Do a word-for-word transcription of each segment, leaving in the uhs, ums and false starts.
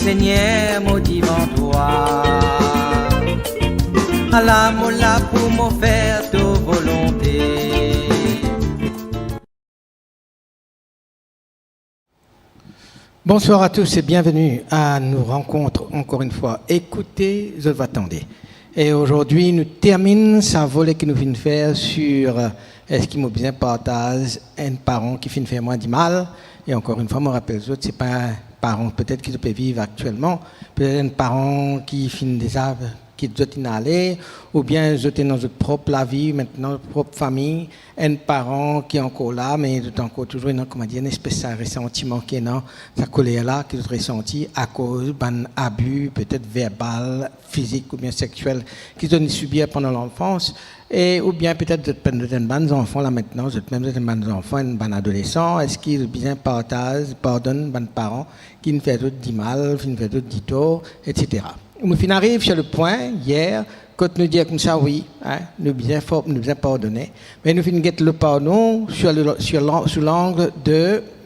Segner, mo divan twa, ala mo la pou mo fer to volonte. Bonsoir à tous et bienvenue à nos rencontres encore une fois. Écoutez, zot va tande. Et aujourd'hui, nou terminn sa vole ki nou finn fer sur, euh, eski mo bizin partaz enn paran ki finn fer mwa dimal. E ankor enn fwa, mo rapel zot, se pa enn paran petet ki zot pe viv aktielman, petet enn paran ki finn deza kit zot, inn ale, oubien zot ena zot prop lavi, aster prop fami, enn paran ki ankor la, me zot ankor touzour ena, kouma dir, enn espes sa resantiman ki ena, sa koler la ki zot resanti akoz bann abi, petet verbal, fizik oubien sexiel ki zot inn sibir pandan lanfans, e oubien petet zot, zot enn bann zanfan la aster, zot mem zot enn bann zanfan, enn bann adolesan, eski zot bizin partaz, pardonn bann paran ki'nn fer zot dimal, finn fer zot ditor, etsetera. Nou finn ariv sur le pwin yer, kot nou dir koumsa, wi, hein, nou bizin for-, nou bizin pardone, me nou finn get le pardon sur le, sur l'an-, sou lang de,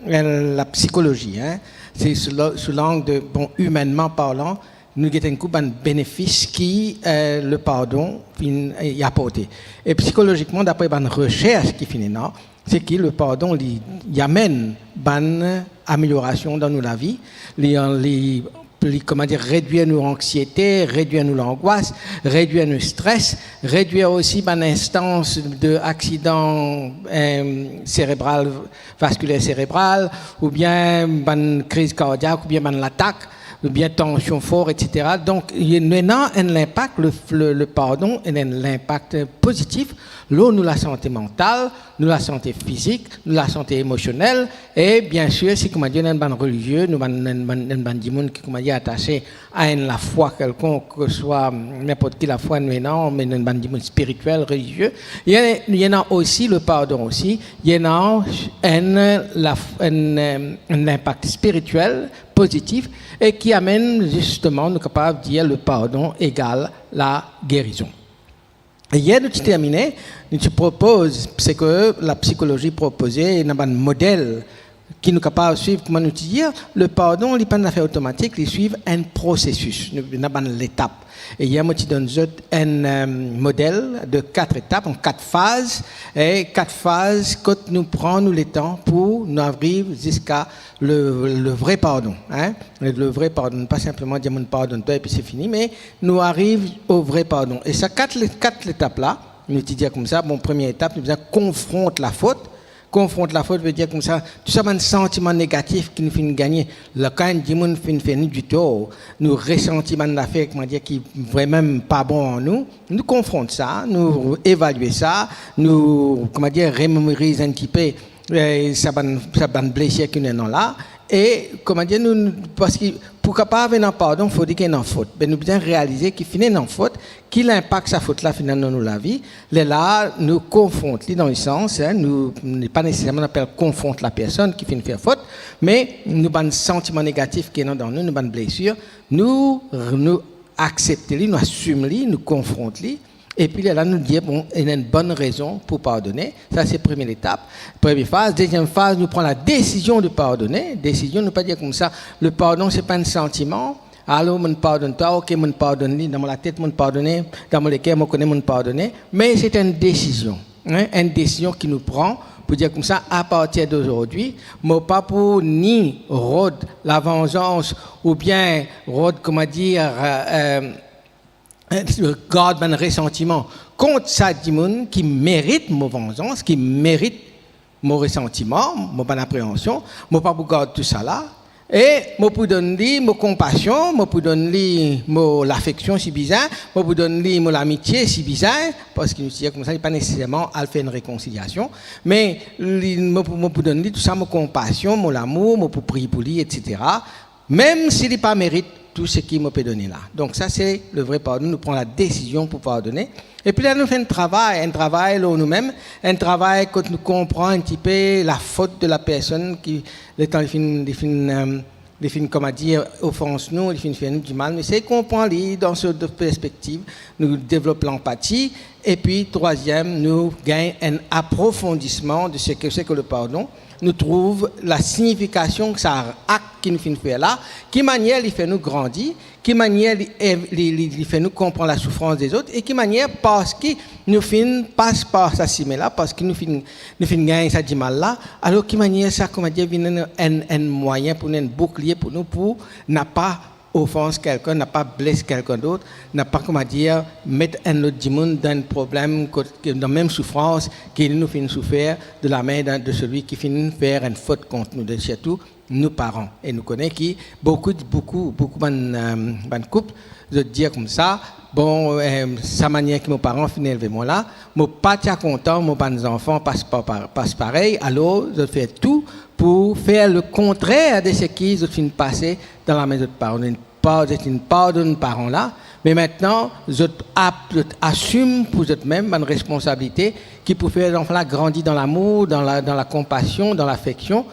euh, la psikolozi, hein. Se sou la-, sou lang de, bon, iminman parlan, nou get enn kou bann benefis ki, euh, le pardon finn, euh, aporte. E psikolozikman, dapre bann resers ki finn ena, se ki le pardon, li, li amenn bann ameliorasion dan nou lavi, li, li, li, kouma dir, redwir nou anksiete, redwir nou langwas, redwir nou stres, redwir osi bann instans de aksidan, euh, serebral, vaskiler serebral, oubien bann kriz kardiak, oubien bann latak, oubien tansion for, etsetera. Donk, li ena enn linpak, le, le, le pardon ena enn linpak pozitif lor nou lasante mantal, nou lasante fizik, nou lasante emosionel, e biensir, si, kouma dir, nou enn bann relizie, nou bann, enn bann, enn bann dimoun ki, kouma dir, atase a enn lafwa kelkonk, ke swa ninport ki lafwa nou ena, me nou enn bann dimoun spiritiel, relizie, li ena, li ena osi le pardon osi, li ena enn laf-, enn, enn linpak spiritiel pozitif e ki amenn zisteman, nou kapav dir, le pardon egal lagerizon. Yer nou ti termine, nou ti propoz seki lapsikolozi propoze, ena bann model ki nou kapav swiv, kouma nou ti dir, le pardon, li pa enn zafer otomatik, li swiv enn prosesis, nou, ena bann letap. E yer mo ti donn zot enn, euh, model de kat etap, an kat faz, e kat faz kot nou pran nou letan pou nou ariv ziska le, le vre pardon, hein. Le vre pardon, pa sinpleman dir, "Mo pardonn twa," epi se fini, me nou ariv o vre pardon. E sa kat le-, kat letap la, nou ti dir koumsa, bon, premie etap, nou bizin konfront lafot. Konfront lafot ve dir koumsa, tou sa bann santiman negatif ki nou finn gagne, la, kan enn dimoun finn fer nou ditor, nou resanti bann zafer, kouma dir, ki vremem pa bon an nou, nou konfront sa, nou evalie sa, nou, kouma dir, rememoriz enn tipe, eh, sa bann, sa bann blesir ki nou ena la, e, kouma dir, nou, parski pou kapav ena pardon, fode ki ena fot. Be nou bizin realize ki finn ena fot, ki linpak sa fot la finn ena dan nou lavi. Lerla nou konfront li dan enn sans, hein, nou, li pa neseserman nou apel konfront lapersonn ki finn fer fot, me nou bann santiman negatif ki ena dan nou, nou bann blesir, nou, nou aksepte li, nou asim li, nou konfront li, epi lerla nou dir, bon, ena enn bonn rezon pou pardone. Sa se premie letap, premie faz. Deziem faz, nou pran ladesizion de pardone. Desizion, nou pa dir koumsa, le pardon se pa enn santiman, "Alor, mo pardonn twa, ok, mo pardonn li, dan mo latet mo pardone, dan mo leker mo kone mo pardone," me se enn desizion, hein, enn desizion ki nou pran pou dir koumsa, "Apartir d'aujourd'hui, mo pa pou ni rod lavanzans oubien rod, kouma dir, euh, euh, gard bann resantiman kont sa dimoun ki merit mo vanzans, ki merit mo resantiman, mo bann apreansion, mo pa pou gard tou sa la, e mo pou donn li mo konpasion, mo pou donn li mo lafeksion si bizin, mo pou donn li mo lamitie si bizin, parski nou ti dir koumsa, li pa neseserman al fer enn rekonsiliasion, me li, mo pou, mo pou donn li tou sa, mo konpasion, mo lamour, mo pou priye pou li, etsetera. Mem si li pa merit tou seki mo pe donn li la." Donk sa se le vre pardon, nou pran ladesizion pou pardone. Epi la nou fer enn travay, enn travay lor noumem, enn travay kot nou konpran enn tipe lafot de lapersonn ki, letan li finn, li finn, euh, li finn, kouma dir, ofans nou, li finn fer nou dimal, nou esey konpran li dan so de perspektiv, nou devlop lanpati, epi trwaziem, nou gagn enn aprofondisman de seki se ke le pardon, nou trouv lasinifikasion sa akt ki nou finn fer la, ki manier li fer nou grandi, ki manier li, li, li, li fer nou konpran lasoufrans dezot, e ki manier, parski nou finn pas par sa simin la, parski nou finn, nou finn gagn sa dimal la, alor ki manier sa, koumadir, vinn enn, enn, enn mwayin pou nou, enn bouklie pou nou, pou napa ofans kelkenn, napa bles kelkenn dot, napa, koumadir, met enn lot dimoun dan enn problem, kot, dan mem soufrans ki nou finn soufer de lame de, de selwi ki finn fer enn fot kont nou, de sirtou nou paran. E nou kone ki boukou, boukou, boukou bann, eh, bann koup, zot dir koumsa, bon, eh, sa manier ki mo paran finn elve mwa la, mo pa ti a kontan mo bann zanfan pas pa, pa, pas parey, alor zot fer tou pou fer le kontrer de seki zot finn pase dan lame zot paran. Zot inn par-, zot inn pardonn paran la, me aster zot ap-, zot asim pou zot mem bann responsabilite ki pou fer zanfan la grandi dan lamour, dan la, dan lakonpasion, dan lafeksion,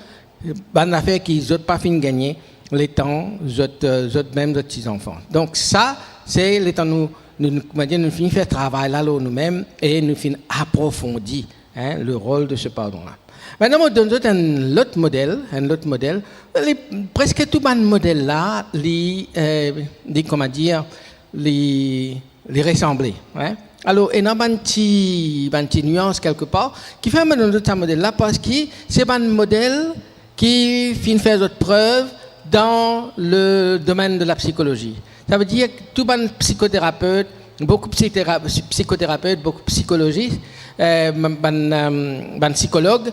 bann zafer ki zot pa finn gagne letan zot, eh, zot mem zot ti zanfan. Donk sa, se letan nou, nou, nou, koumadir, nou finn fer travay la lor noumem e nou finn aprofondi, hein, le rol de se pardon la. Aster mo donn zot enn lot model, enn lot model. Li, preske tou bann model la, li, eh, li, koumadir, li, li resanble, hein. Alor, ena bann ti, bann ti nians kelkepar, ki fer mo donn zot sa model la, parski se bann model ki finn fer zot prev dan le domenn de lapsikolozi. Savedir tou bann psikoterapet, boukou psikotera-, psikoterapet, boukou psikolozis, eh, bann, eh, bann psikolog,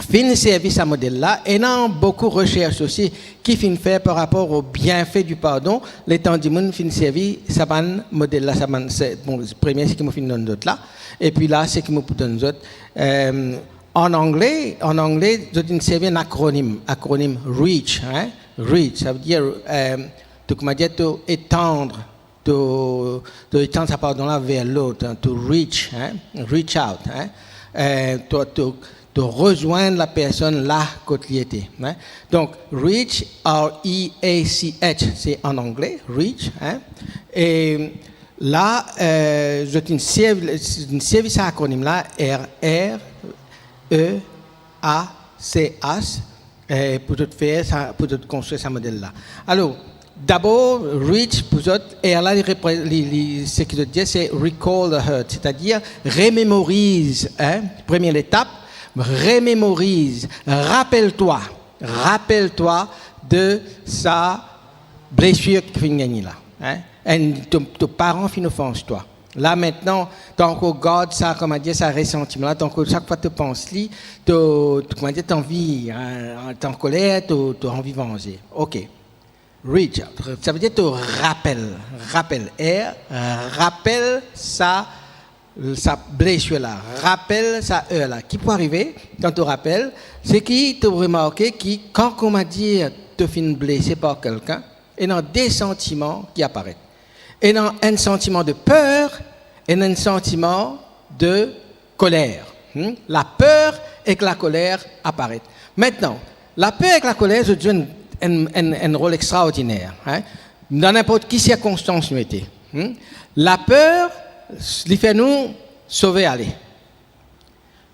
finn servi sa model la, ena boukou resers osi ki finn fer par rapor o bienfe di pardon, letan dimoun finn servi sa bann model la, sa bann, se, bon, premie seki mo finn donn zot la, epi la seki mo pou donn zot, eh, an angle, an angle, zot inn servi enn akronim, akronim reach, hein, reach, savedir, eh, to, koumadir, to etand, to, to etann sa pardon la ver lot, hein, to reach, hein, reach out, hein, eh, to, to, to rezwenn lapersonn la kot li ete, hein. Donk, reach, R E A C H, se an angle, reach, hein. E la, eh, zot inn servi, inn servi sa akronim la, R, R, E, A, C, H, eh, pou zot fer sa, pou zot konstrir sa model la. Alor, dabor, reach, pou zot, R la, li repre-, li, li, seki zot dir, se recall the hurt, setadir rememoriz, hein, premie letap, rememoriz, rapel twa, rapel twa de sa blesir ki finn gagne la, hein. Enn, to, to paran finn ofans twa. La aster, to ankor gard sa, koumadir, sa resantiman la, to ankor, sak fwa to pans li, to, to, koumadir, to anvi, eh, to ankoler, to, to anvi vanze. Ok. Reach out. Savedir to rapel, rapel, R, rapel sa, sa blesir la, rapel sa er la. Ki pou arive kan to rapel, seki to remarke ki kan, koumadir, to finn blese par kelkenn, ena de santiman ki aparet. Ena enn santiman de per, ena enn santiman de koler. Hmm? Laper ek lakoler aparet. Aster, laper ek lakoler, zot zwe enn, enn, enn, enn rol extraordiner, hein? Dan ninport ki sirkonstans nou ete. Hmm? Laper, li fer nou sove ale.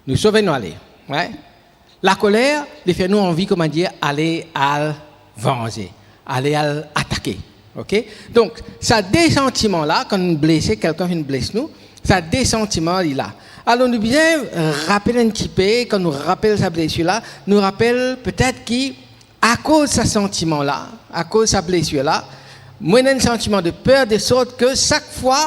Nou sove, nou ale. Wi. Lakoler, li fer nou anvi, koumadir, ale al vanze, ale al atake. Ok? Donk, sa de santiman la, kan nou blese, kelkenn finn bles nou, sa de santiman li la. Alor, nou bizin rapel enn tipe, kan nou rapel sa blesir la, nou rapel petet ki akoz sa santiman la, akoz sa blesir la, mo ena enn santiman de per, de sort ke sak fwa,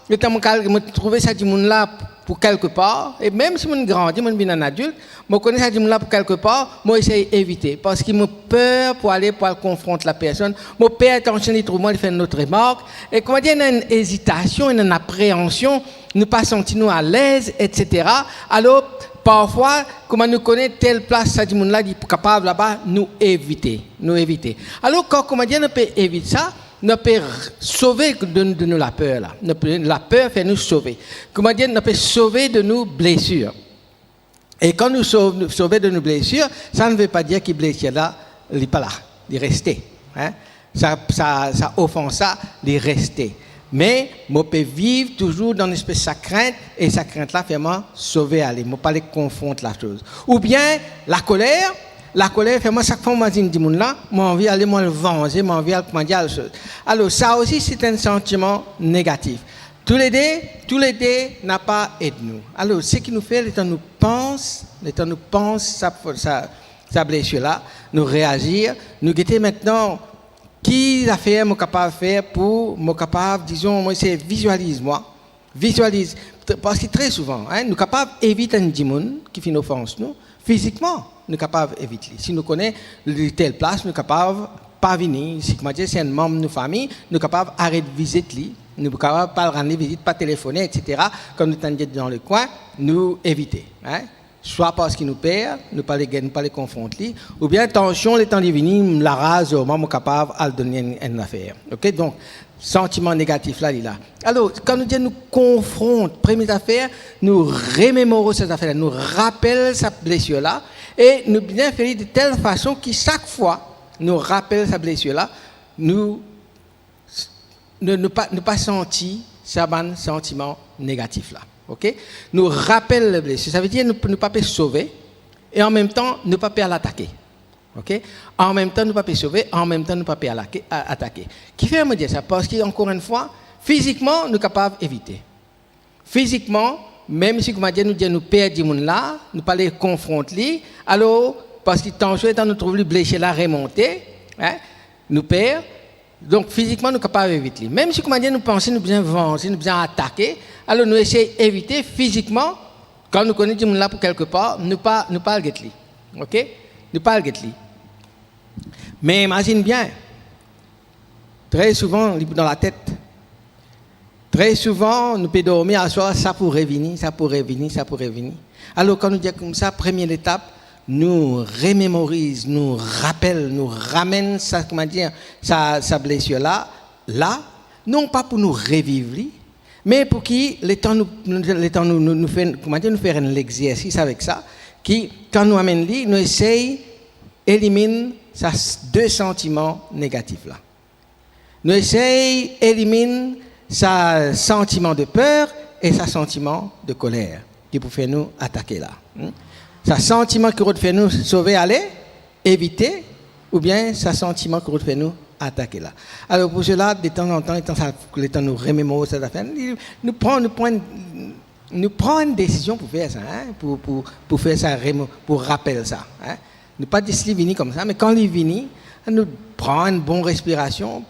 letan mo kal-, mo trouve sa dimoun la pou kelkepar, e mem si mo grandi, mo vinn enn adilt, mo kone sa dimoun la pou kelkepar, mo esey evite, parski mo per pou ale, pou al konfront lapersonn, mo per atansion li trouv mwa, li fer enn lot remark, e koumadir, ena enn ezitasion, ena enn apreansion, nou pa santi nou alez, etsetera. Alor, parfwa, kouma nou kone tel plas sa dimoun la, li pou kapav laba, nou evite, nou evite. Alor, kan, koumadir, nou pe evit sa, nou pe r-, sove de, de nou laper la. Nou pe, laper fer nou sove. Koumadir, nou pe sove de nou blesir. E kan nou sov-, sove de nou blesir, sa ne ve pa dir ki blesir la, li pa la, li reste. Hein? Sa, sa, sa ofans la, li reste. Me mo pe viv touzour dan enn espes sa krint, e sa krint la fer mwa sove ale, mo pa le konfront lasoz. Oubien lakoler, lakoler fer mwa, sak fwa mo mazinn dimoun la, mo anvi ale, mo al vanze, mo anvi al, kouma dir, al soz. Alor, sa osi, se enn santiman negatif. Toulede, toulede napa ed nou. Alor, seki nou fer, letan nou pans, letan nou pans sa, sa, sa blesir la, nou reazir, nou gete aster, ki zafer mo kapav fer pou mo kapav, dizon, mo esey vizializ mwa, vizializ, t-, parski tre souvan, hein, nou kapav evit enn dimoun ki finn ofans nou, fizikman, nou kapav evit li. Si nou kone li tel plas, nou kapav pa vini. Si, kouma dir, se enn manm nou fami, nou kapav aret vizit li, nou kapav pa al rann li vizit, pa telefone, et cetera. Kan nou tann li dan lekwin, nou evite, hein. Swa parski nou per, nou pa le gagn, nou pa le konfront li, oubien tansion, letan li vini, laraz, omwin mo kapav al donn li enn, enn zafer. Ok, donk, santiman negatif la, li la. Alor, kan nou dir nou konfront, premie zafer, nou rememore sa zafer la, nou rapel sa blesir la, e nou bien fer li de tel fason ki sak fwa nou rapel sa blesir la, nou, nou, nou pa, nou pa santi sa bann santiman negatif la. Ok? Nou rapel le blesir. Sa ve dir nou, nou pa pe sove, e an mem tan, nou pa pe al atake. Ok? An mem tan, nou pa pe sove, an mem tan, nou pa pe al ake-, a-, atake. Kifer mo dir sa? Parski, ankor enn fwa, fizikman, nou kapav evite. Fizikman, mem si, kouma dir, nou dir nou per dimoun la, nou pa le konfront li, alor, parski tansion, letan nou trouv li, blesir la remonte, hein, nou per, donk, fizikman, nou kapav evit li. Mem si, kouma dir, nou panse nou bizin vanze, nou bizin atake, alor nou esey evite fizikman, kan nou kone dimoun la pou kelke par, nou pa, nou pa al get li. Ok? Nou pa al get li. Me imazinn bien, tre souvan, li pou dan latet. Tre souvan, nou pe dormi aswar, sa pou revini, sa pou revini, sa pou revini. Alor, kan nou dir koumsa, premie letap, nou rememoriz, nou rapel, nou ramenn sa, kouma dir, sa, sa blesir la, la, non pa pou nou reviv li, me pou ki letan nou, letan nou, nou, nou fer, kouma dir, nou fer enn lexersis avek sa, ki, kan nou amenn li, nou esey eliminn sa s-, de santiman negatif la. Nou esey eliminn sa santiman de per e sa santiman de koler ki pou fer nou atake la. Hmm? Sa santiman ki rod fer nou sove ale, evite, oubien sa santiman ki rod fer nou atake la. Alor, pou sela, detanzantan, letan sa, letan nou rememore sa zafer, nou, nou pran, nou pran enn, nou pran enn desizion pou fer sa, hein, pou, pou, pou fer sa remo-, pou rapel sa, hein. Nou pa les li vini koumsa, me kan li vini, nou pran enn bon respirasion,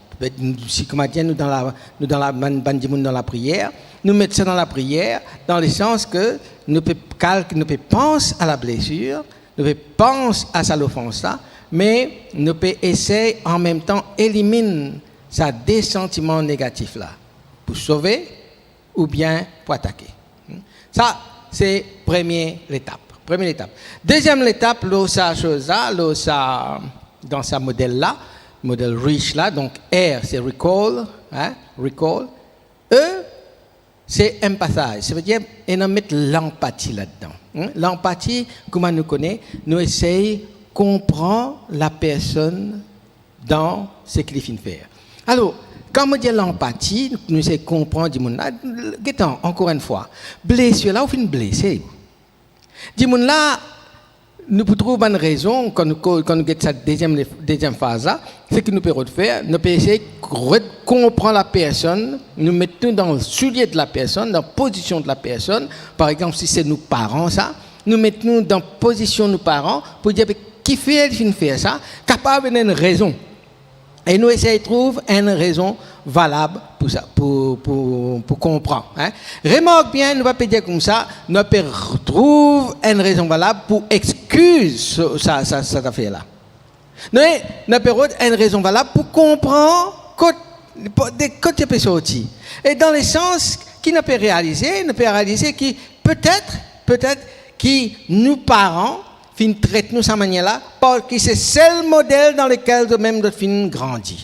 si, kouma dir, nou dan la, nou dan la, bann, bann dimoun dan lapriyer, nou met sa dan lapriyer, dan lesans ke nou pe kalk, nou pe pans a lablesir, nou pe pans a sa lofans la, me nou pe esey an mem tan eliminn sa de santiman negatif la, pou sove oubien pou atake. Hmm? Sa, se premie letap. Premie letap. Deziem letap, lor sa soz la, lor sa, dan sa model la, model Rich la, donk R, se recall, hein, recall. E, se empathize, sa ve dir, ena met lanpati ladan. Hmm? Lanpati, kouma nou kone, nou esey konpran lapersonn dan seki li finn fer. Alor, kan mo dir lanpati, nou esey konpran dimoun la, gete, ankor enn fwa, blesir la, ou finn blese. Dimoun la, nou pou trouv bann rezon, kan nou ko-, kan nou get sa deziem, deziem fraz la, seki nou pe rod fer, nou pe esey rod konpran lapersonn, nou met nou dan soulie de lapersonn, dan pozision de lapersonn. Par exanp, si se nou paran sa, nou met nou dan pozision nou paran, pou dir, be, kifer li finn fer sa, kapav ena enn rezon. E nou esey trouv enn rezon valab pou sa, pou, pou, pou konpran, hein. Remark bien, nou pa pe dir koumsa, nou pe r-, trouv enn rezon valab pou exkiz sa, sa, sa, sa zafer la. Nou, nou pe rod enn rezon valab pou konpran kot, de kot li pe sorti. E dan lesans ki nou pe realize, nou pe realize ki petet, petet ki nou paran finn tret nou sa manier la, parski se sel model dan lekel zot mem zot finn grandi.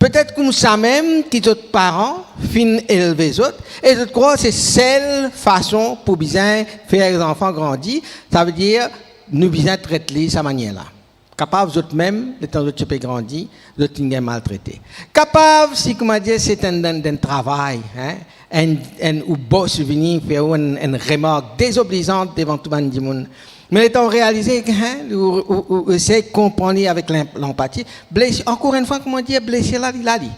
Petet koumsa mem ki zot paran finn elve zot, e zot krwar se sel fason pou bizin fer zanfan grandi, sa ve dir nou bizin tret li sa manier la. Kapav zot mem, letan zot ti pe grandi, zot ti gagn maltrete. Kapav, si, kouma dir, se enn, enn, enn travay, hein, enn, enn ou bos vini fer ou enn, enn remark dezoblizan devan tou bann dimoun. Me letan ou realize, hein, ou, ou, ou, ou esey konpran li avek len-, lanpati, blesi-, ankor enn fwa, kouma dir, blesi la, li la li.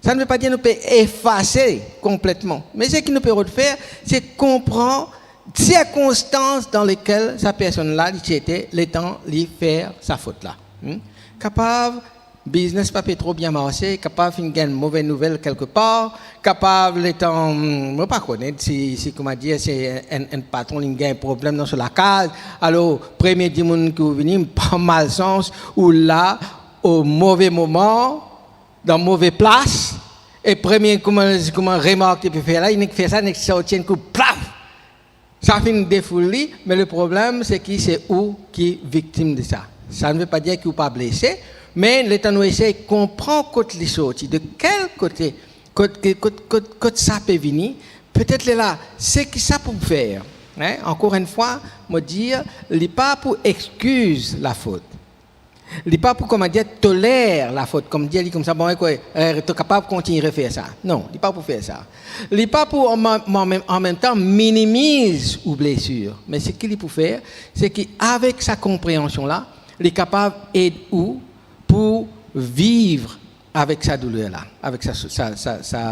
Sa ne ve pa dir nou pe efase konpletman. Me seki nou pe rod fer, se konpran sirkonstans dan lekel sa personn la, li ti ete, letan li fer sa fot la. Hmm? Kapav biznes pa pe tro bien marse, kapav finn gagn move nouvel kelkepar, kapav letan, hmm, mo pa kone si, si, kouma dir, se enn, enn patron, li gagn problem dan so lakaz, alor, premie dimoun ki ou vini, pa malsans, ou la, o move moman, dan move plas, e premie kouma, kouma remark li pe fer la, li nek fer sa, nek sorti enn kou, plaf! Sa finn defoul li, me le problem, se ki se ou ki viktim de sa. Sa ne ve pa dir ki ou pa blese, me letan nou esey konpran kot li sorti, de kel kote, kot, kot, kot, kot sa pe vini, petet lerla, seki sa pou fer, hein, ankor enn fwa, mo dir, li pa pou exkiz lafot. Li pa pou, kouma dir, toler lafot, kouma dir li koumsa, bon, ek, eh, to kapav kontign refer sa. Non, li pa pou fer sa. Li pa pou, an, an, an mem, an mem tan, minimiz ou blesir. Me seki li pou fer, se ki avek sa konpreansion la, li kapav ed ou pou viv avek sa douler la, avek sa sou-, sa, sa, sa,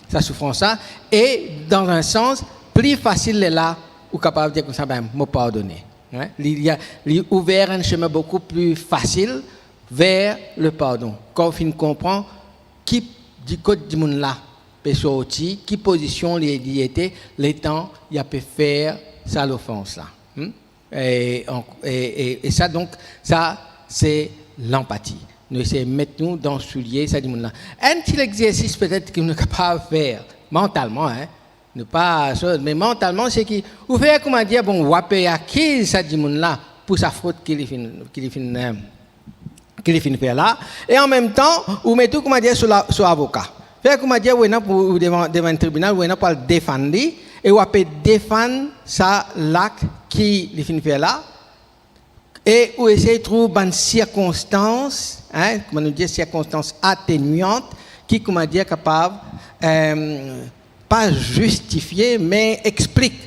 sa soufrans la, e dan enn sans, pli fasil lerla, ou kapav dir koumsa, ben, mo pardone. Hein? Li, li a, li ouver enn sime boukou pli fasil ver le pardon. Kan ou finn konpran ki, di kot dimoun la pe sorti, ki pozision li, li ete, letan li a pe fer sa lofans la. Hmm? E, an-, e, e, e sa, donk, sa, se lanpati. Nou esey met nou dan soulie sa dimoun la. Enn ti lexersis petet ki nou kapav fer mantalman, hein, nou pa, so, me mantalman, se ki ou fer, kouma dir, bon, ou ape akiz sa dimoun la pou sa fot ki li finn, ki li finn, eh, ki li finn fer la, e an mem tan, ou met ou, kouma dir, so la, so avoka. Fer, kouma dir, ou ena pou, ou devan, devan enn tribinal, ou ena pou al defann li, e ou ape defann sa lak ki li finn fer la, e ou esey trouv bann sirkonstans, hein, kouma nou dir, sirkonstans atenyant, ki, kouma dir, kapav, eh, pa zistifie, me explik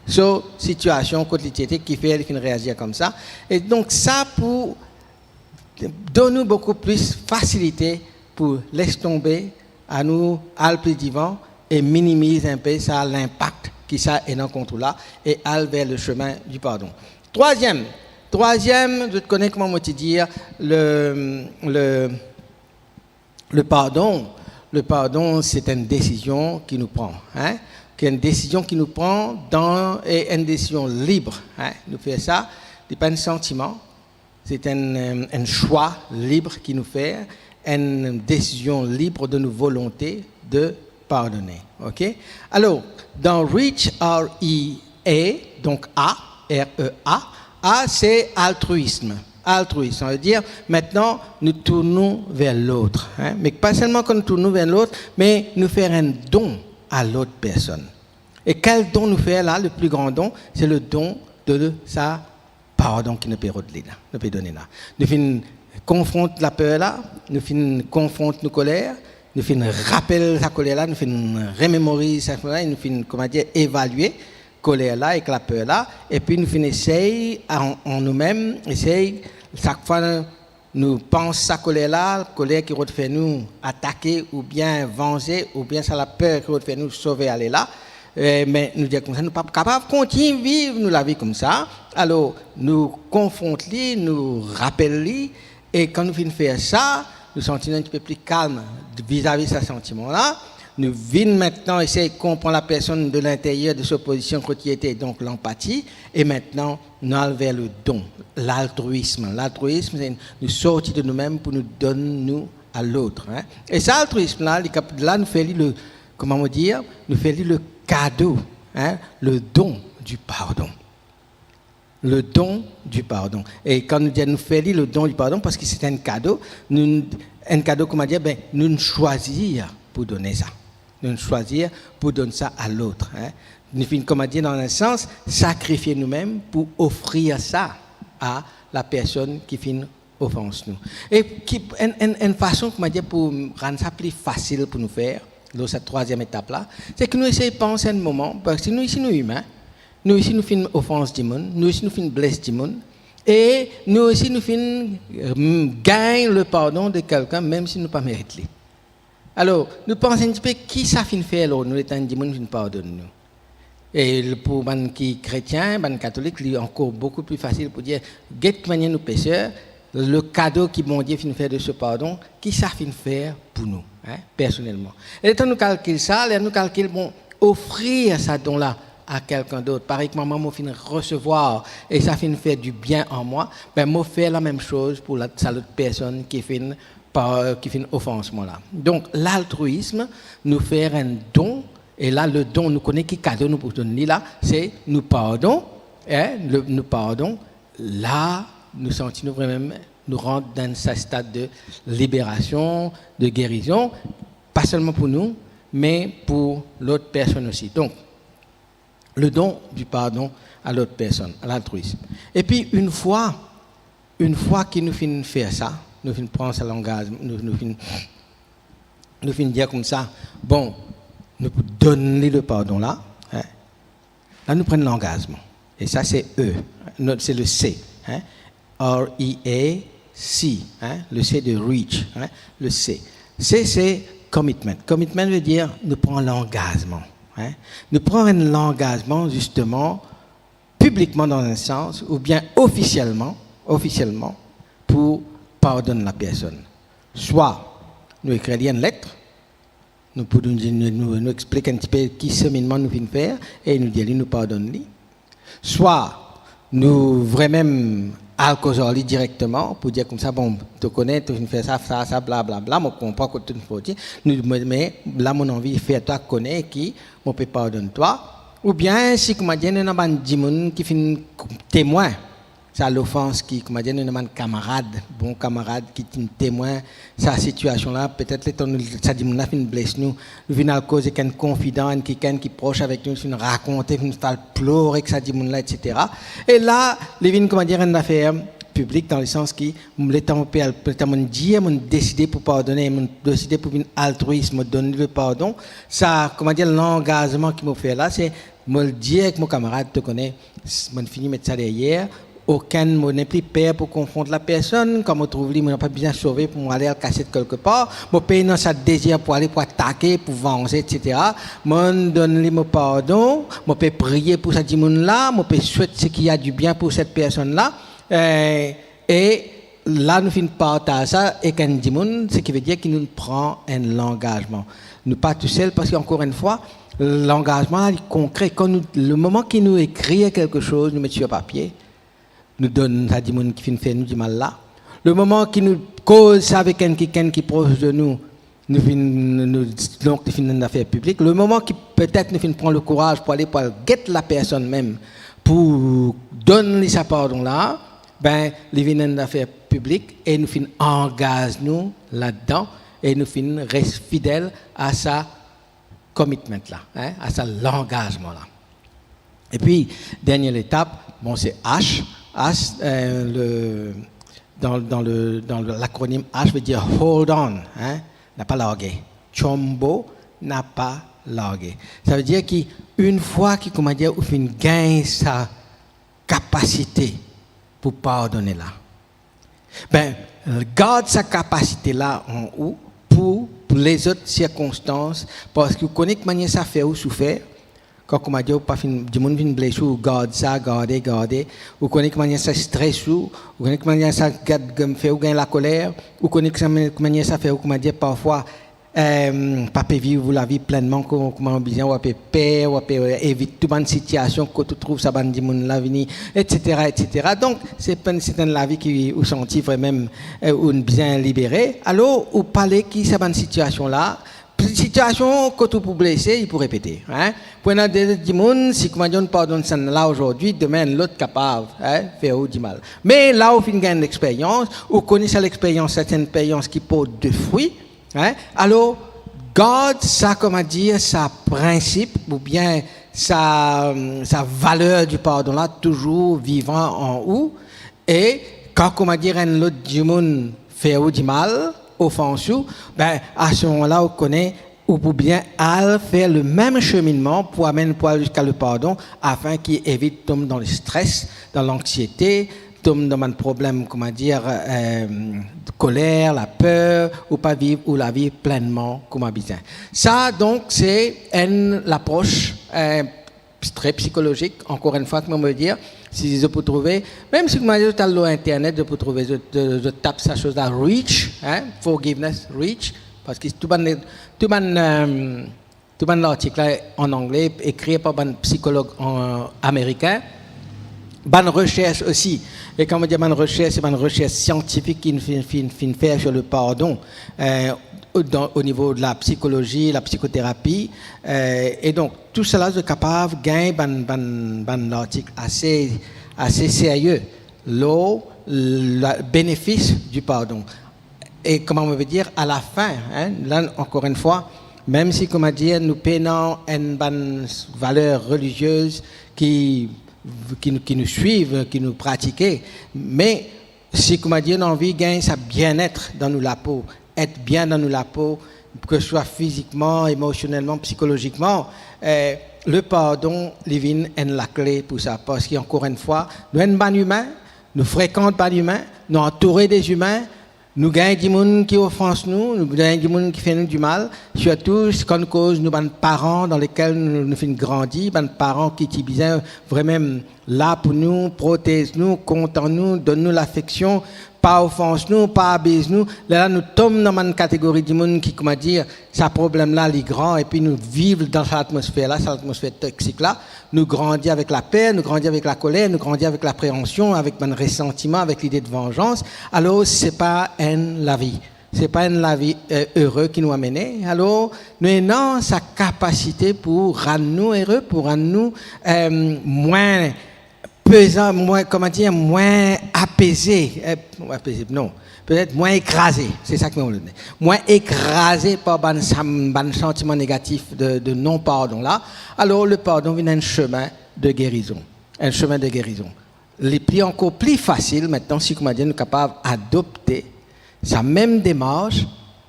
so sitiasion kot li ti ete, kifer li finn reazir koumsa. E donk sa pou donn nou boukou plis fasilite pou les tonbe, anou al pli divan e minimiz enpe sa linpak ki sa ena kont ou la e al ver le chemin du pardon. Trwaziem, trwaziem, zot kone kouma mo ti dir, le, le, le pardon, le pardon, se enn desizion ki nou pran, hein? Ki enn desizion ki nou pran dan, e enn desizion lib, hein? Nou fer sa, li pa enn santiman, se enn, enn swa lib ki nou fer, enn desizion lib de nou volonte de pardone. Ok? Alor, dan Reach, R E A, donk A, R E A, A, se altruism. Altruism, sa ve dir, mintnan, nou tourn nou ver lot, hein? Me pa selman kan nou tourn nou ver lot, me nou fer enn don a lot personn. E kel don nou fer la, le pli gran don, se le don de sa pardon ki nou pe rod li la, nou pe done la. Nou finn konfront laper la, nou finn konfront nou koler, nou finn rapel sa koler la, nou finn rememoriz sa koler la, e nou finn, kouma dir, evalie koler la ek laper la, epi nou finn esey an, an noumem, esey, sak fwa nou pans sa koler la, koler ki rod fer nou atake oubien vanze, oubien sa laper ki rod fer nou sove ale la, eh, me nou dir koumsa, nou pa kapav kontign viv nou lavi koumsa. Alor, nou konfront li, nou rapel li, e kan nou finn fer sa, nou santi nou enn tipe pli kalm vizavi sa santiman la. Nou vinn mintnan esey konpran lapersonn de linteryer de so pozision kot li ete, donk lanpati, e mintnan nou al ver le don, laltruism. Laltruism, se nou sorti de noumem pou nou donn nou a lot, hein. E sa altruism la, li kap-, la nou fer li le, kouma mo dir, nou fer li le kado, hein, le don du pardon. Le don du pardon. E kan nou dir nou fer li le don du pardon, parski se enn kado, nou, enn kado, kouma dir, ben, nou swazir pou done sa. Nou swazir pou donn sa a lot, hein. Nou finn, kouma dir, dan enn sans, sakrifie noumem pou ofrir sa a lapersonn ki finn ofans nou. E ki, enn, enn, enn fason, kouma dir, pou rann sa pli fasil pou nou fer, lor sa trwaziem etap la, se ki nou esey pans enn moman, parski nou, si nou imin, nou osi nou finn ofans dimoun, nou osi nou finn bles dimoun, e nou osi nou finn, mm, gagn le pardon de kelkenn, mem si nou pa merit li. Alor, nou pans enn tipe ki sa finn fer lor nou, letan enn dimoun finn pardonn nou. E pou bann ki kretien, bann katolik, li ankor boukou pli fasil pou dir, get ki manier nou peser, le kado ki Bondie finn fer de se pardon, ki sa finn fer pou nou, hein, personelman. E letan nou kalkil sa, ler nou kalkil, bon, ofrir sa don la a kelkenn dot, parey kouma mwa mo finn resevwar e sa finn fer dibien an mwa, be mo fer lamem soz pou la, sa lot personn ki finn pa, ki finn ofans mwa la. Donk, laltrism, nou fer enn don, e la, le don, nou kone ki kado nou pou donn li la, se nou pardon, hein, le, nou pardon, la, nou santi nou vremem, nou rant dan sa stad de liberasion, de gerizon, pa selman pou nou, me pou lot personn osi. Donk, le don du pardon a lot personn, a laltrism. Epi, enn fwa, enn fwa ki nou finn fer sa, nou finn pran sa langaz, nou, nou finn, nou finn dir koumsa, bon, nou pou donn li le pardon la, hein. La, nou pran langazman. E sa, se E. Non, se le C, hein. R E A C, hein, le C de reach, hein, le C. C, se commitment. Commitment ve dir nou pran langazman, hein. Nou pran enn langazman, zisteman, piblikman dan enn sans, oubien ofisielman, ofisielman, pou pardonn lapersonn. Swa nou ekrir li enn let, nou pou, nou, nou, nou, nou explik enn tipe ki seminnman nou finn fer, e nou dir li nou pardonn li. Swa nou vremem al koz ar li direkteman, pou dir koumsa, bon, to kone, to finn fer sa, sa, sa, bla, bla, bla, mo konpran kot to finn sorti, nou, me, me la, mo anvi fer twa kone ki mo pe pardonn twa. Oubien, si, kouma dir, nou ena bann dimoun ki finn temwin sa lofans ki, kouma dir, nou ena bann kamarad, bon kamarad ki finn temwin sa sitiasion la, petet letan nou, sa dimoun la finn bles nou, nou vinn al koz ek enn konfidan, enn kikenn ki pros avek nou, finn rakonte, finn al plor ek sa dimoun la, et cetera. E la, li vinn, kouma dir, enn zafer piblik, dan lesans ki, letan mo pe al, letan mo dir, mo deside pou pardone, mo deside pou vinn altris, mo donn li le pardon, sa, kouma dir, langazman ki mo fer la, se mo dir ek mo kamarad, to kone, s-, mo fini met sa deryer, okenn, mo nepli per pou konfront lapersonn, kan mo trouv li, mo napa bizin sove pou mo ale al kasiet kelke par, mo pena sa dezir pou ale, pou atake, pou vanze, et cetera. Mo donn li mo pardon, mo pe priye pou sa dimoun la, mo pe swet seki a dibien pou set personn la, eh, e la nou finn partaz sa ek enn dimoun, seki ve dir ki nou pran enn langazman. Nou pa tousel, parski ankor enn fwa, langazman la, li konkre. Kan nou, le moman ki nou ekrir kelke soz, nou met sir papie, nou donn sa dimoun ki finn fer nou dimal la. Le moman ki nou koz sa avek enn kikenn ki pros de nou, nou finn, nou, donk, li finn enn zafer piblik. Le moman ki petet nou finn pran lekouraz pou ale, pou al get lapersonn mem, pou donn li sa pardon la, ben, li vinn enn zafer piblik e nou finn angaz nou ladan e nou finn res fidel a sa commitment la, hein, a sa langazman la. Epi, dernie letap, bon, se H. H, eh, le, dan, dan le, dan le, lakronim H ve dir hold on, hein, napa large. Chombo, napa large. Sa ve dir ki, enn fwa ki, kouma dir, ou finn gagn sa kapasite pou pardone la, ben, gard sa kapasite la an ou pou, pou lezot sirkonstans, parski ou kone ki manier sa fer ou soufer. Kan, kouma dir, ou pa finn, dimoun finn bles ou, ou gard sa, garde, garde. Ou kone ki manier sa stres ou, ou kone ki manier sa gard, fer ou gagn lakoler, ou kone ki sa, ki manier sa fer ou, kouma dir, parfwa, eh, pa pe viv ou lavi plennman ko-, kouma ou bizin, ou ape per, ou ape, eh, evit tou bann sitiasion kot ou trouv sa bann dimoun la vini, et cetera, et cetera. Donk, se pa, se enn lavi ki ou santi vremem, eh, ou bizin libere. Alor, ou pa le ki sa bann sitiasion la, sitiasion kot ou pou blese, li pou repete, hein. Pou ena de dimoun, si, kouma dir, ou pardonn sa la azordi, demin enn lot kapav, hein, fer ou dimal. Me la ou finn gagn lexperyans, ou kone sa lexperyans, se enn lexperyans ki port de fri, hein? Alor, gard sa, kouma dir, sa prinsip oubien sa, sa valer di pardon la touzour vivan an ou. E kan, koumadir, enn lot dimoun fer ou dimal, ofans ou, be, a se moman la, ou kone, ou pou bien al fer le mem seminnman pou amenn, pou al ziska le pardon, afin ki evit tom dan lestres, dan lanksiete, tom dan bann problem, koumadir, eh, koler, laper, ou pa viv ou lavi plennman kouma bizin. Sa, donk, se enn lapros, eh, tre psikolozik, ankor enn fwa, kouma mo dir, si zot pou trouve, mem si, koumadir, zot al lor internet, zot pou trouve, zot, zot, zot tap sa soz la, REACH, hein, forgiveness, REACH, parski tou bann, tou bann, eh, tou bann lartik la an angle, ekrir par bann psikolog an, amerikin, bann resers osi. E kan mo dir bann resers, se bann resers siantifik ki finn, finn, finn fer sur le pardon, eh, dan, o nivo de la psikolozi, la psikoterapi. Eh, e donk, tousala, zot kapav gagn bann, bann, bann lartik ase, ase serye lor la, benefis di pardon. E kouma mo ve dir, a la fin, hein, la, ankor enn fwa, mem si, koumadir, nou pena enn bann valer reliziez ki, ki, ki nou swiv, ki nou pratike, me si, koumadir, nou anvi gagn sa bienet dan nou lapo, et bien dan nou lapo, ke swa fizikman, emosionelman, psikolozikman, eh, le pardon, li vinn enn lakle pou sa. Parski, ankor enn fwa, nou enn bann imin, nou frekant bann imin, nou antoure de zimin, nou gagn dimoun ki ofans nou, nou gagn dimoun ki fer nou dimal, sirtou kan nou koz nou bann paran dan lekel nou, nou finn grandi, bann paran ki ti bizin vremem la pou nou, protez nou, kontan nou, donn nou lafeksion, pa ofans nou, pa abiz nou. Lerla nou tom dan bann kategori dimoun ki, koumadir, sa problem la, li gran, epi nou viv dan sa latmosfer la, sa latmosfer toksik la. Nou grandi avek laper, nou grandi avek lakoler, nou grandi avek lapreansion, avek bann resantiman, avek lide de vanzans. Alor, se pa enn lavi. Se pa enn lavi, eh, ere ki nou amene. Alor, nou ena sa kapasite pou rann nou ere, pou rann nou, eh, mwin pezan, mwin, koumadir, mwin apeze, eh, apeze, non, petet mwin ekraze, se sa ki mo vle dir. Mwin ekraze par bann sam-, bann santiman negatif de, de non-pardon la. Alor, le pardon vinn enn semin de gerizon. Enn semin de gerizon. Li pli, ankor pli fasil aster, si, koumadir, nou kapav adopte sa mem demars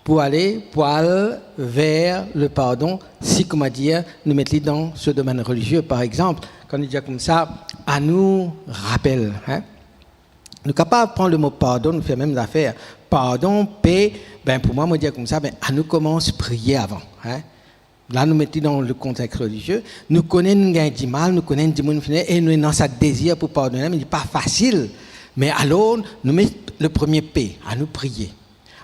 pou ale, pou al ver le pardon, si, koumadir, nou met li dan so domenn relizie. Par exanp, kan nou dir koumsa, anou rapel, hein? Nou kapav pran le mo pardon, nou fer mem zafer. Pardon, pe, be, pou mwa, mo dir koumsa, be, anou koumans priye avan, hein? La, nou met li dan le kontex relizie. Nou kone nou gagn dimal, nou kone dimoun fini, e nou ena sa dezir pou pardone, me li pa fasil. Me alor, nou met le premie pe, anou priye.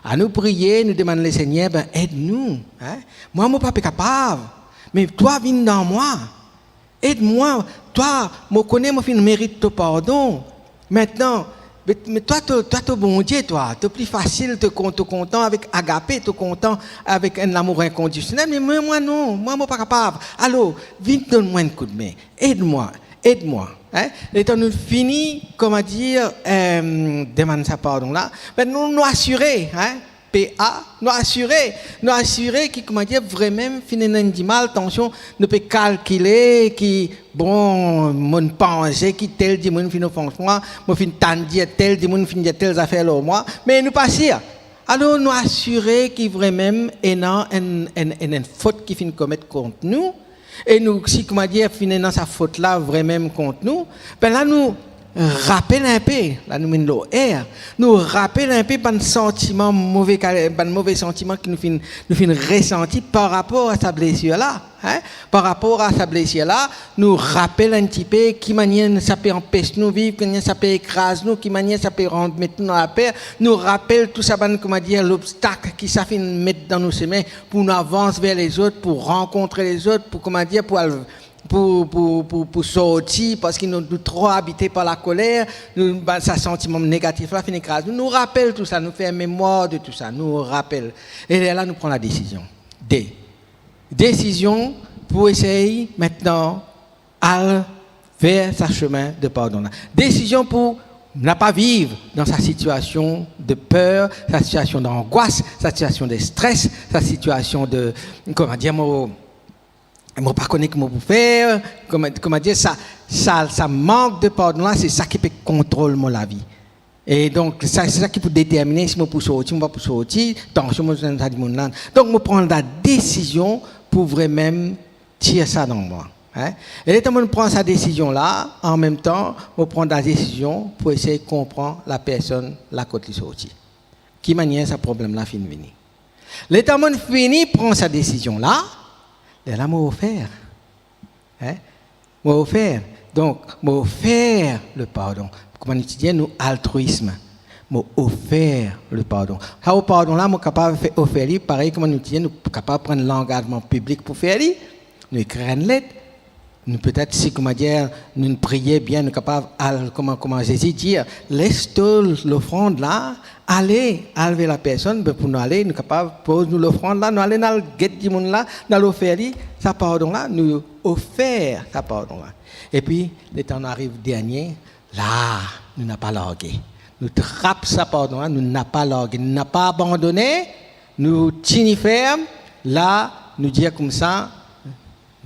Anou priye, nou demann Lesegner, be, ed nou, hein? Mwa, mo pa pe kapav, me twa vinn dan mwa. Ed mwa, twa, mo kone mo finn merit to pardon. Aster, me, me twa, to, twa, to Bondie, twa, to pli fasil, to kon-, to kontan avek agape, to kontan avek enn lamour inkondisionel, me mwa, mwa non, mwa, mo pa kapav. Alor, vinn donn mwa enn koudme, ed mwa, ed mwa, hein? Letan nou fini, koumadir, eh, demann sa pardon la, be, nou, nou asire, hein? P A, nou asire, nou asire ki, koumadir, vremem finn ena enn dimal, tansion, nou pe kalkile ki, bon, mo'nn panse ki tel dimoun finn ofans mwa, mo finn tann dir tel dimoun finn dir tel zafer lor mwa, me nou pa sir. Alor, nou asire ki vremem ena enn, enn, enn, enn fot ki finn komet kont nou, e nou, si, koumadir, finn ena sa fot la vremem kont nou, be la nou rapel inpe, la nou vinn lor R, nou rapel inpe bann santiman move kal-, bann move santiman ki nou finn, nou finn resanti par rapor a sa blesir la, hein? Par rapor a sa blesir la, nou rapel enn tipe ki manier sa pe anpes nou viv, ki manier sa pe ekraz nou, ki manier sa pe rann, met nou dan laper, nou rapel tou sa bann, koumadir, lobstak ki sa finn met dan nou semin, pou nou avans ver lezot, pou rankontre lezot, pou, koumadir, pou al, pou, pou, pou, pou sorti, parski nou, nou tro abite par lakoler, nou, ba, sa santiman negatif la finn ekraz nou. Nou rapel tou sa, nou fer memwar de tou sa, nou rapel. E lerla nou pran ladesizion. De. Desizion pou esey aster al ver sa semin de pardon la. Desizion pou napa viv dan sa sitiasion de per, sa sitiasion dangwas, sa sitiasion de stres, sa sitiasion de, koumadir, mo, mo pa kone ki mo pou fer, kouma, koumadir, sa, sa, sa mank de pardon la, se sa ki pe kontrol mo lavi. E donk, sa, se sa ki pou determine si mo pou sorti, mo pa pou sorti, tansion mo donn sa dimoun la. Donk, mo pran ladesizion pou vremem tir sa dan mwa. Hein? E letan mo pran sa desizion la, anmemtan, mo pran ladesizion pou esey konpran lapersonn la kot li sorti. Ki manier sa problem la finn vini? Letan mo fini pran sa desizion la, lerla mo ofer. Hein? Mo ofer. Donk, mo ofer le pardon. Kouma nou ti dir, nou altrism. Mo ofer le pardon. Sa pardon la, mo kapav fer, ofer li, parey kouma nou ti dir, nou kapav pran langazman piblik pou fer li. Nou ekrir enn let. Nou petet, si, kouma dir, nou priye bien, nou kapav al, kouma, kouma Zezi dir, les to lofrand la, ale, al ver lapersonn, be pou nou ale, nou kapav poz nou lofrand la, nou ale, nou al get dimoun la, nou al ofer li sa pardon la, nou ofer sa pardon la. Epi, letan nou ariv dernie, la, nou napa large. Nou trap sa pardon la, nou napa large, nou napa abandone, nou tini ferm, la, nou dir koumsa,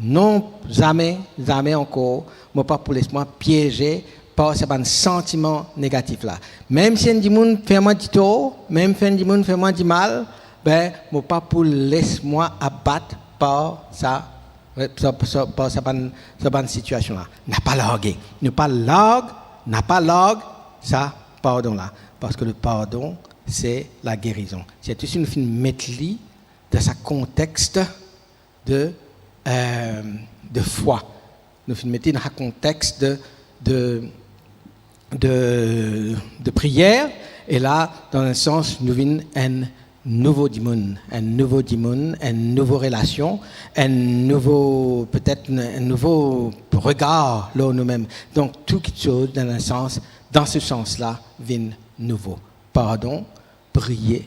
non, zame, zame ankor, mo pa pou les mwa pieze par sa bann santiman negatif la. Mem si enn dimoun fer mwa ditor, mem si enn dimoun fer mwa dimal, be, mo pa pou les mwa abat par sa, sa, sa, par sa bann, sa bann sitiasion la. Napa large. Nou pa larg, napa larg sa pardon la. Parski le pardon, se lagerizon. Sirtou si nou finn met li dan sa kontex de, euh, de fwa. Nou finn met li dan sa kontex de, de, de, de priyer, e la, dan enn sans, nou vinn enn nouvo dimoun, enn nouvo dimoun, enn nouvo relasion, enn nouvo, petet enn, enn nouvo regar lor noumem. Donk, tou kiksoz, dan enn sans, dan se sans la, vinn nouvo. Pardon, priye,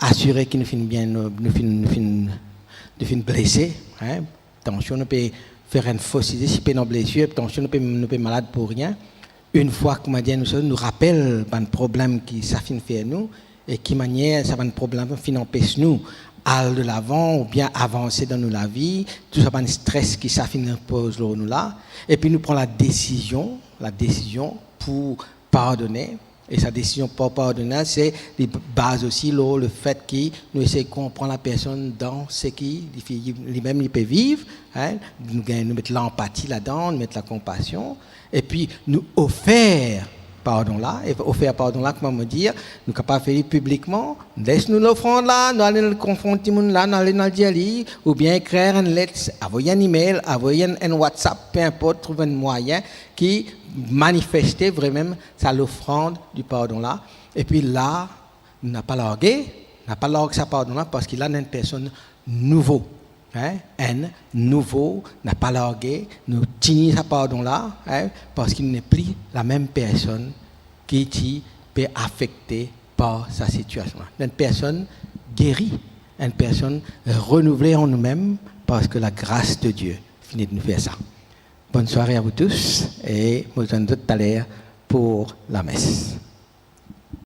asire ki nou finn bien, nou, nou finn, nou finn, nou finn blese, hein? Tansion, nou pe fer enn fosize, si pe ena blesir, tansion, nou pe, nou pe malad pou rien. Enn fwa, kouma dir, nou, nou rapel bann problem ki sa finn fer nou, e ki manier sa bann problem finn anpes nou al de lavan oubien avanse dan nou lavi, tou sa bann stres ki sa finn inpoz lor nou la, epi nou pran ladesizion, ladesizion pou pardone, e sa desizion par pardone, se, li baz osi lor lefet ki nou esey konpran lapersonn dan seki li fi-, limem li pe viv, hein, nou gagn, nou met lanpati ladan, nou met lakonpasion, epi nou ofer pardon la, e ofer pardon la, kouma mo dir, nou kapav fer li piblikman, les nou lofrand la, nou al, nou al konfront dimoun la, nou al, nou al dir li, oubien ekrir enn let, avoy enn email, avoy enn, enn WhatsApp, pe inport, trouv enn mwayin ki manifeste vremem sa lofrand di pardon la. Epi la, nou napa large, napa larg sa pardon la, parski la, nou enn personn nouvo, hein, enn nouvo, napa large, nou tini sa pardon la, hein, parski nou nepli lamem personn ki ti pe afekte par sa sitiasion la. Nou enn personn geri, enn personn renouvle an noumem, parski lagras de Die finn ed nou fer sa. Bonne soirée à vous tous, e mo zwenn zot taler pou lames.